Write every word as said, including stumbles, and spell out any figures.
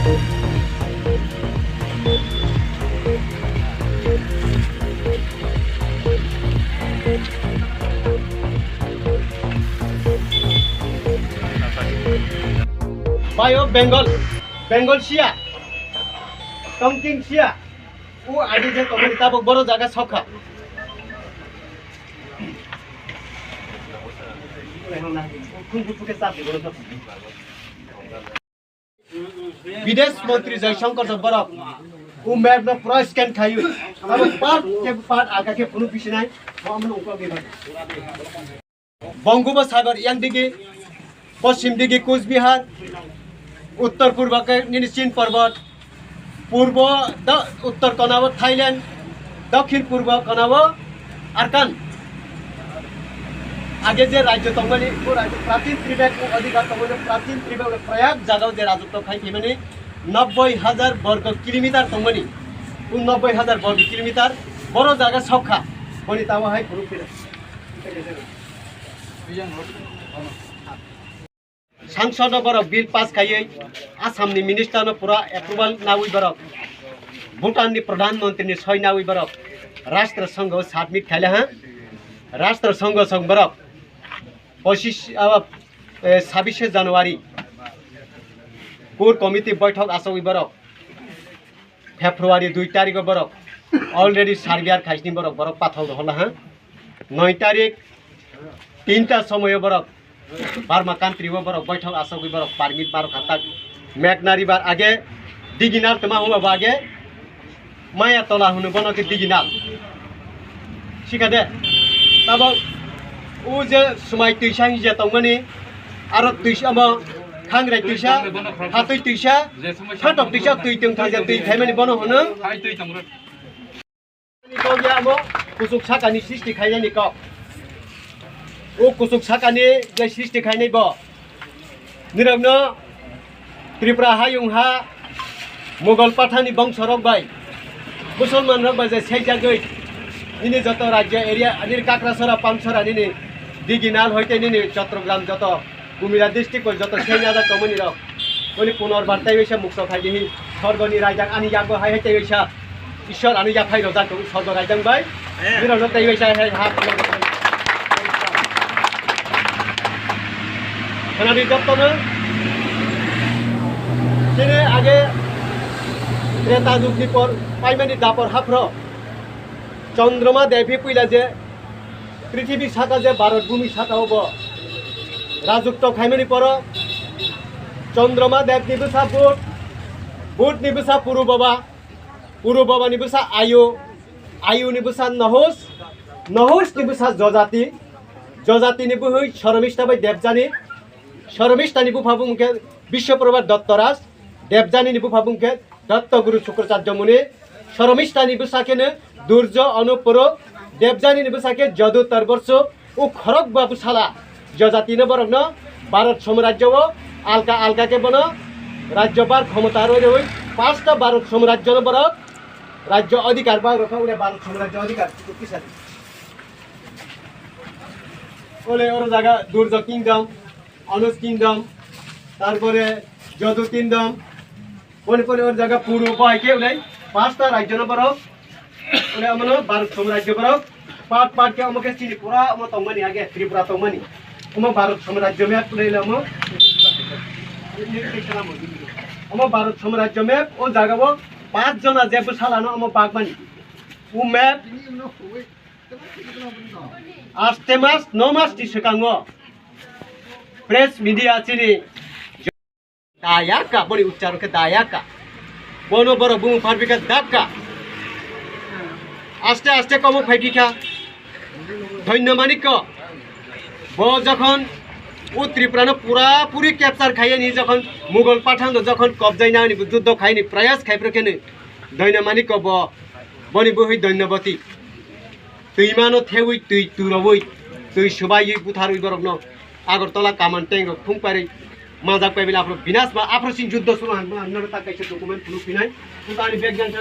Bai o Bengal, Bengal siya, tongking siya, o adi je tongmani tabuk boro jaga sokha. Bidesh Mantri Jaishankar Borok, o map no pura scan khayu. Abo part ke part aga ke kunu bisinai, mo amno ukla ge. Bongosagar yang digi, poschim digi Kuch Bihar, uttor purbo ke nini Chin Parbot, purbo da-, uttor konabo Thailand, dokhin purbo konabo Arkan. Age je rajyo tongmani, o rajyo pratin tribek o adhikar tongmani, pratin tribek o prayak jagao je rajotw khai thimani nobboi hajar borgo kilometer tongmani, o nobboi hajar borgo kilometer boro jaga sokha, boni tamo hai phuru phira. Sangsod no borok bill pass khaiwi Assam ni minister no pura approval nawi borok, Bhutan ni pradhan mantri ni soi nawi borok Rashtra Sangha o submit khaila ha. Rashtra Sangha song borok pochis, abo, eh, sabishe January core committee boithok achawi borok February dui tarikh o borok already surveyor khaisni borok, borok pathol rohorla ha. Noi tarikh tinta somoyo borok Burma country o borok boithok asogwi borok permit barokha tak. Meghna River age diginal tma hwnba bo age Maya Tola hwno bono khe diginal. Sikha de. Tabo o je swmai twisa hwnja tongmani aro twisa omo khangrai twisa, hatwi twisa, phatok twisa twi tong thangja twi khaimani bono hwno. Kok ya amo kusuk sakani sristi khainani kok. O kusuk sakani je sristi khainai bo. Nirokno Tripura hayung ha Mughal Pathan ni bongso rok bai, Musulman rok bai je seijagwi nini joto rajya area, nini Kakrasora, Pamsora, nini Diginal hoite nini Chattogram joto Kumila district o joto sengya da tongmani rok. Boni punorbar tei waisa mukso khai dihi. Sorgoni raijak ani yago hai hai tei waisa Ishwar ani yaphai rojak tong sorgo raijak bai. Eh. Birokno tei waisa hai ha. Khwnadi jottono. Chini age Treta jugni por paimani dapor haphro Chandroma Devi puila je Prithibi saka je Bharat bhumi saka o bo rajotw khaimani poro Chandroma Dev ni bwsa Budh, Budh ni bwsa Puru Baba, Puru Baba ni bwsa Ayu, Ayu ni bwsa Nahus, Nahus ni bwsa Jojati, Jojati ni bwhwi Shormishta bai Debjani, Shormishta ni bupha bung khe Bishwaprabha Dottoraj, Debjani ni bupha bung khe Dotto Guru Shukracharya Muni, Shormishta ni bwsa khe no Durjo Anupuro, Debjani ni bwsa khe Jadu Tarborso, o khorok ba bwsala Jojati no borok no Bharat Samrajyo o alka alka khe bono rajyo bar khomota roi roi pasta Bharat Samrajyo no borok rajyo adhikar ba rokha ure Bharat Samrajyo adhikar kisa. Ole oro jaga Durjo Kingdom, Anuj Kingdom, tarpore Jadu Kingdom, pore pore or jaga Puru bai ke ulai pasta rajyo no borok, ulai amono Bharat Samrajyo borok, part part ke omo ke chini pura omo tongmani age Tripura tongmani, omo Bharat Samrajyo map ulai le omo, omo Bharat Samrajyo map o jaga o pach jona je bwsala no omo bagmani, o map. Aste mas, no mas ni swkango press media chini dayaka, boni ucharo khe dayaka. Bono borok bumung pharpikha dakka. Aste aste komo phaipikha. Dhonyo Manikko. Bo jokhon o Tripura no pura puri capture khaiyani, jokhon Mughal Pathan do jokhon kobjai nani juddo khaini prayas khai phuru khe ni Dhonyo Manikko bo boni bwhwi Dhonyobati. Twimano thewi twi turowi twi swbaiwi butharwi borokno Agartala kaman tank rok thung pairwi manjak pai bini aphuru binas ma aphuru sing juddo suru han han noro ta kaisa document phunuk phinai. Ani bag jang